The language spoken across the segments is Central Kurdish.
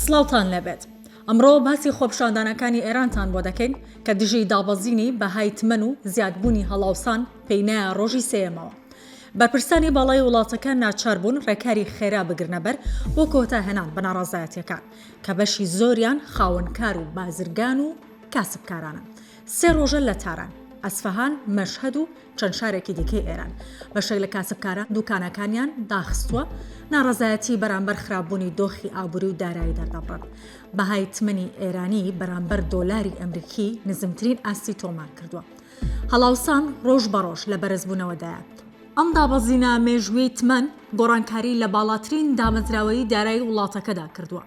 سڵاوتان لێبێت. ئەمڕۆ باسی خۆپیشاندانەکانی ئێرانتان بۆ دەکەین کە دژی دابەزینی بەهای تمەن و زیادبوونی هەڵاوسان پێی نایە ڕۆژی سێیەمەوە. بەرپرسانی باڵای وڵاتەکە ناچار بوون ڕێکاری خێرا بگرنەبەر بۆ کۆتاهێنان بە ناڕەزایەتیەکان کە بەشی زۆریان خاوەنکار و بازرگان و کاسبکارانن. سێ ڕۆژە لە تاران، ئەسفەهان، مەشهەد و چەند شارێکی دیکەی ئێران، بەشێک لە کاسبکاران دوکانەکانیان داخستووە، ناڕەزایەتی بەرامبەر خراپبوونی دۆخی ئابووری و دارایی دەردەبڕن. بەهای تمەنی ئێرانی بەرامبەر دۆلاری ئەمریکی نزمترین ئاستی تۆمار کردووە. هەڵاوسان ڕۆژ بە ڕۆژ لە بەرزبوونەوەدایە. ئەم دابەزینە مێژوویەی تمەن، گۆڕانکاری لە باڵاترین دامەزراوەیی دارایی وڵاتەکەدا کردووە.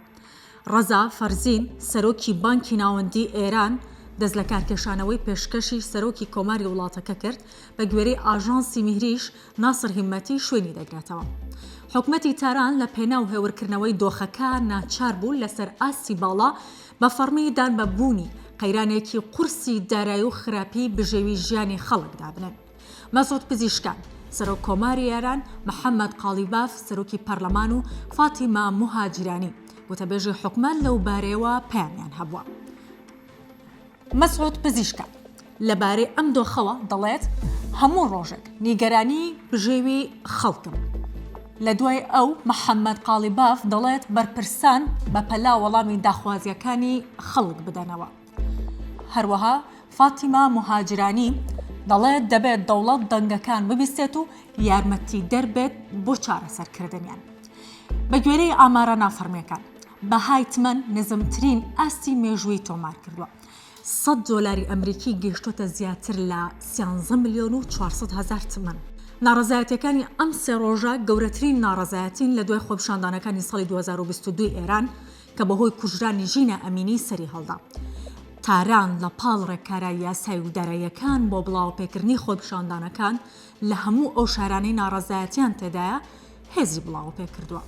ڕەزا فەرزین، سەرۆکی بانکی ناوەندیی ئێران، دەستلەکارکێشانەوەی پێشکەشی سەرۆکی کۆماری وڵاتەکە کرد، بەگوێرەی ئاژانسی میهریش ناسر هیممەتی شوێنی دەگرێتەوە. حکومەتی تاران لە پێناو هێورکردنەوەی دۆخەکە ناچار بوو لەسەر ئاستی باڵا بە فەڕمی دان بە بوونی قەیرانێکی قورسی دارایی و خراپیی بژێوی ژیانی خەڵکدا بنێن. مەسعود پزیشکان، سەرۆک کۆماری ئێران، محەمەد قاڵیباف، سەرۆکی پەرلەمان و فاتیمە موهاجیرانی، وتەبێژی حکومەت لەو بارەیەوە پەیامیان هەبووە. مەسعود پزیشکان لەبارەی ئەم دۆخەوە دەڵێت، هەموو ڕۆژێک نیگەرانی بژێوی خەڵکم. لە دوای ئەو محەمەد قاڵیباف دەڵێت، بەرپرسان بەپەلە وەڵامی داخوازییەکانی خەڵک بدەنەوە. هەروەها فاتیمە موهاجرانی دەڵێت دەبێت دەوڵەت دەنگەکان ببیستێت و یارمەتیدەر بێت بۆ چارەسەرکردنیان. بە گوێرەی ئامارە نافەرمییەکان، بەهای تمەن نزمترین ئاستی مێژوویی تۆمارکردووە. سەد دۆلاری ئەمریکی گەیشتۆتە زیاتر لە سیانزە ملیۆن و 400 هەزار تمەن. ناڕەزایەتییەکانی ئەم سێ ڕۆژە گەورەترین ناڕەزایەتین لە دوای خۆپیشاندانەکانی ساڵی 2022 ئێران کە بەهۆی کوژرانی ژینا ئەمینی سەری هەڵدا. تاران لە پاڵ ڕێککارە یاسایی و داراییەکان بۆ بڵاوەپێکردنی خۆپیشاندانەکان لە هەموو ئەو شارانەی ناڕەزایەتیان تێدایە هێزی بڵاوەپێکردووە.